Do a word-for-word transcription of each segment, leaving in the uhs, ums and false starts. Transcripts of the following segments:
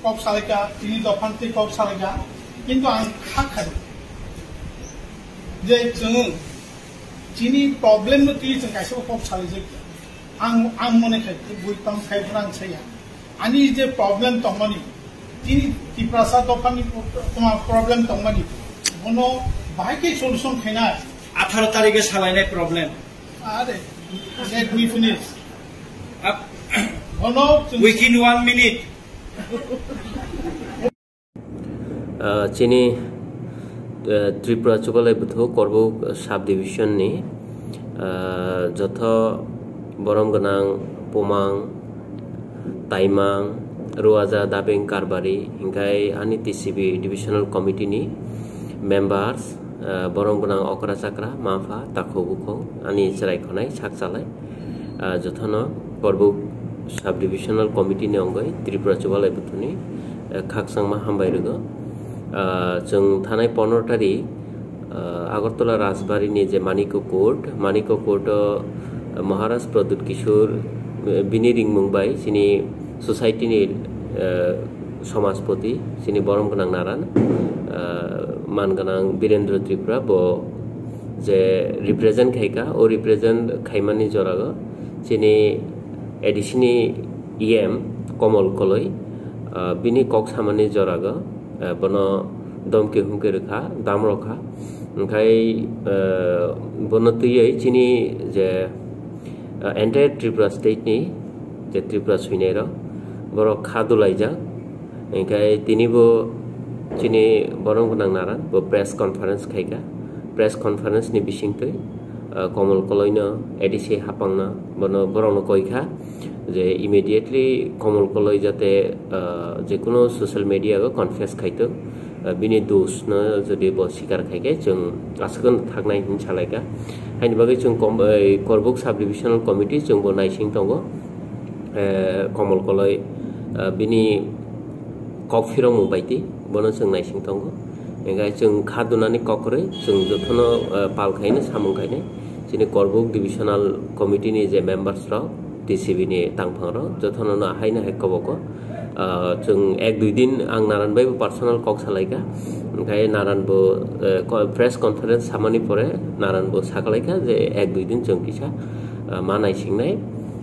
Kok salaikha, tini dophani twi kok salaikha, kintu ang kha khai je chwng chini problem no twi chwng kaisa kok salaijak. Ang, ang mone khai bui tong khai phano ang saya. Ani je problem tongmani, tini Tiprasa dophani problem tongmani, bono bahai khe solution khainai. Atharo tarikhe salainai problem. Are, let me finish. Ap- Bono chwng Within one minute. Ah, chini, ah, Tripura Chubalai Bwthu Korbuk sub division ni, ah, jotho borom gwnang Pumang, Taimang, Ruaja, Dabeng, Karbari, hinkhai ani T C B divisional committee ni members, ah, borom gwnang okra chakra, mapha, takhuk bukhuk, ani chwrai khonai sak chalai. Ah, jothono Korbuk Sub-Divisional Committee ni wngwi Tripura Chubalai Bwthuni, eh, khakchangma hambai rwgo. Ah, chwng thanai pondro tarik, ah, Agartala Rajbari ni je Manikya Court, Manikya Court o, eh, Maharaj Pradyut Kishore, eh, bini ringmung bai chini society ni, eh, Samajpati, chini borom gwnang naran, ah, man gwnang Birendra Tripura bo je represent khaika, o represent khaimani jorago chini A D C ni E M Komol Koloi, ah, bini kok samani jorago, ah, bono domki humki rwkha, dam rokha. Hwnkhe, ah, bono twiwi chini je, ah, entire Tripura state ni je Tripura swinai rok, borok kha dulaijak. Hingkhe tini bo chini borom gwnang naran bo press conference khaika. Press conference ni bisingtwi, ah, Komol Koloino, A D C hapangno, bono, borokno koikha je immediately Komol Koloi jate, ah, jekunu social media o confess khaito, ah, bini dos no jodi bo sikar khaikhe chwng aswk thaknai hinwi salaikha. Haini bagwi chwng kom-, ei, Korbuk Sub-Divisional Committee chwng bo naising tongo. Eh, Komol Koloi, eh, bini kok phirokmung bai twi bono chwng naising tongo. Hingkhe chwng kha dunani kok kwrwi chwng jothono, eh, pal khaino samung khainai. Chini Korbuk Divisional Committee ni je members rok, T C B ni tangphang rok, jothono no haino hai kobogo. Ah, chwng ek dui din ang Naran bai bo personal kok salaikha. Hingkhe Naran bo, eh, ko-, press conference samani pore Naran bo sakalaikha je ek dui din chwng kisa, ah, ma naisingnai.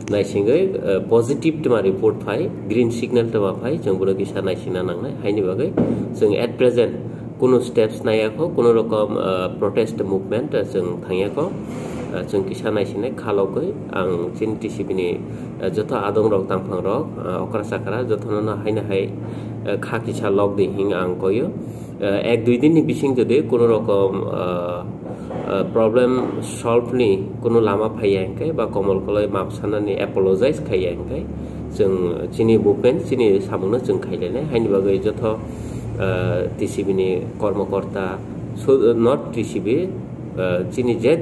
Naisingwi, eh, positive twma report phai, green signal twma phai, chwng bono kisa naisingna nangnai. Haini bagwi chwng at present kunu steps naiya kho, kunu rokom, eh, protest movement, eh, chwng thangya kho. Eh, chwng kisa naisingnai khalogwi ang chini T C B ni, eh, joto adong rok, tangphang rok, eh, okra chakra jotono no haino hai, eh, kha kisa log di hing ang koyo. Eh, ek dui din ni bising jodi kunu rokom, eh, eh, problem solve ni kunu lama phaiya hingkhe ba Komol Koloi map sanani apologize khaiya hingkhe chwng chini movement chini samungno chwng khailainai. Haini bagwi joto, eh, T C B ni kormokorta, so, not T C B, eh, chini je